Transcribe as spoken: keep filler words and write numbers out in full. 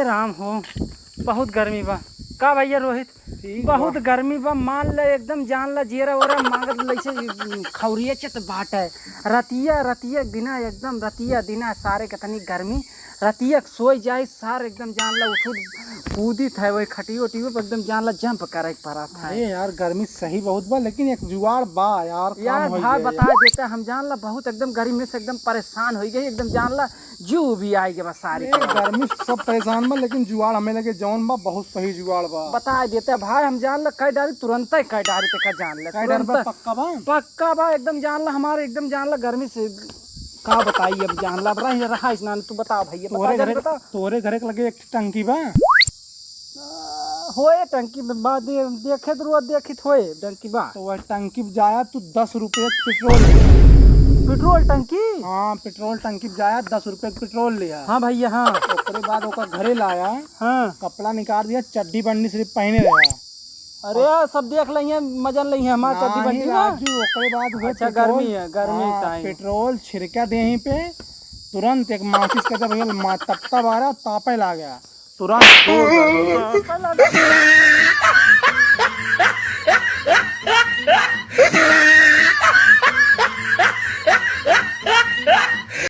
राम हो, बहुत गर्मी बा। का भइया रोहित, ठीक बहुत बा। गर्मी बा, मान ले एकदम जान ला जेरा ओरा मांगत लइसे खौरिया चत बाटे। रतिया, रतिया दिना एकदम रतिया दिना सारे के तनी गर्मी। रतिया के सोई जाए सार एकदम जान ला उठू कूदी थे वही खटियो उटियो पे एकदम जान ला जंप करे के पड़ा था। अरे यार, गर्मी सही बहुत बा, लेकिन एक जुगाड़ बा यार, काम यार होई भाई जाए। बता देते हम जान ला बहुत एकदम गर्मी से एकदम परेशान हो गई, एकदम जान ला जीव भी आई गए बा सारी ए, के। गर्मी से सब परेशान बा, लेकिन जुगाड़ हमें लगे जौन बा बहुत सही जुगाड़ बा। बता देते भाई, हम जान ला कई डारी तुरंत ही कई डारी पे का जान ले, कई डारी पे तुरंत। पक्का बा? पक्का बा, एकदम जान ला हमारे एकदम जान ला गर्मी से का बताई अब जान ला, अब रही रहा इस नान, तू बता भैया, बता तोरे जल्दी घरे, बता। तोरे घरे के लगे एक टंकी बा? आ, होए टंकी बा, दे, देखे तो रोज देखित होए टंकी बा। तो वह टंकी पे जाया तू दस रुपये के पेट्रोल लिया। पेट्रोल टंकी? हाँ, पेट्रोल टंकी पे जाया, दस रुपये के पेट्रोल लिया। हाँ भैया, हाँ। ओकरे बाद ओकर घरे लाया, हाँ। कपड़ा निकाल दिया, चड्डी बंडी सिर्फ पहने रहा। अरे यार, सब देख लइहे, मजा लइहे हमार चड्डी नाही बंडी ना। राजू, ओकरे बाद वो अच्छा, पेट्रोल, गर्मी है, गर्मी हाँ, टाइम। पेट्रोल छिड़का देही पे, तुरंत एक माचिस के जब भैया मा-, तपता बारा, तापे लाग गया। तुरंत दूर कर दिया।